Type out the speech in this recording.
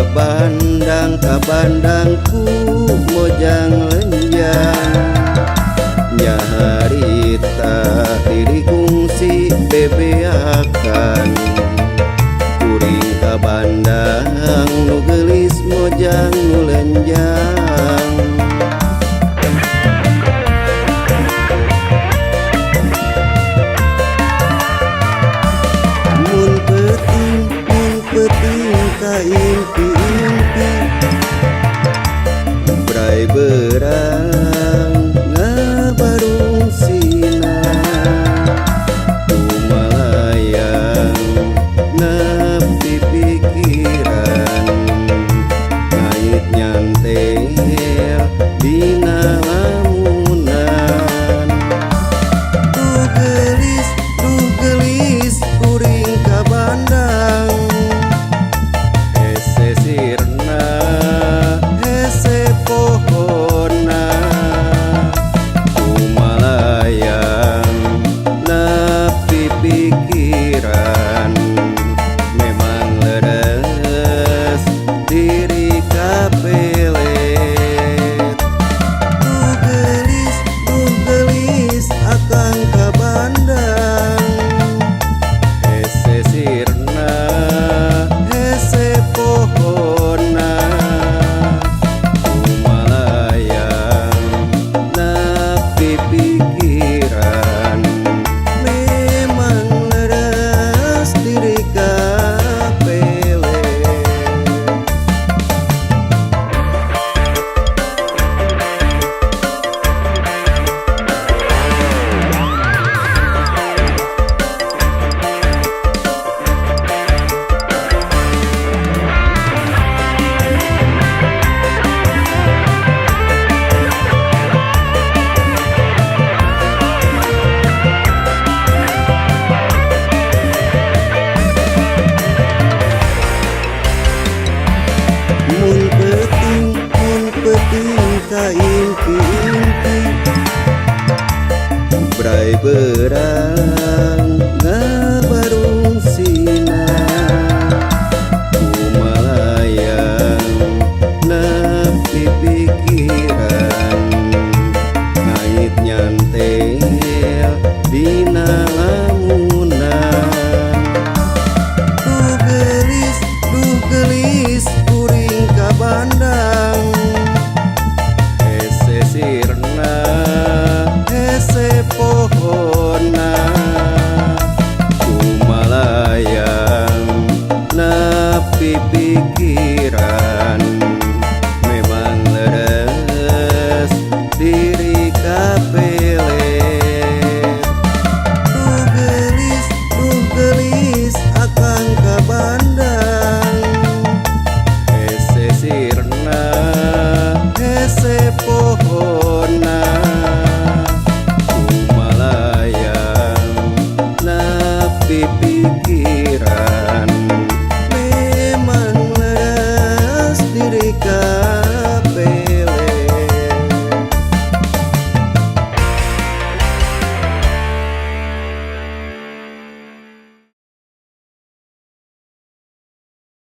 Kabandang kabandang ku mojang lenjang, nyaharita diri kungsi bebeakan. Kuring kabandang nu geulis mojang nu lenjang. Mun peuting ka impi-impi, bray berang ngabarungsina. Kumalayang nepi pikiran, ngait nyantel dina lamunan. Duh geulis kuring kabandang, hese sirna hese pohona. Kumalayang nepi pikiran, memang leres diri kapelet. Duh geulis akang kabandang, hese sirna hese pohona. Kumalayang nepi pikiran, memang leres diri kapelet. Mun peuting ka impi-impi, bray berang ngabarungsina. Kumalayang nepi pikiran, ngait nyantel dina lamunan. Duh geulis kuring kabandang, hese sirna hese pohona. Kumalayang nepi pikiran.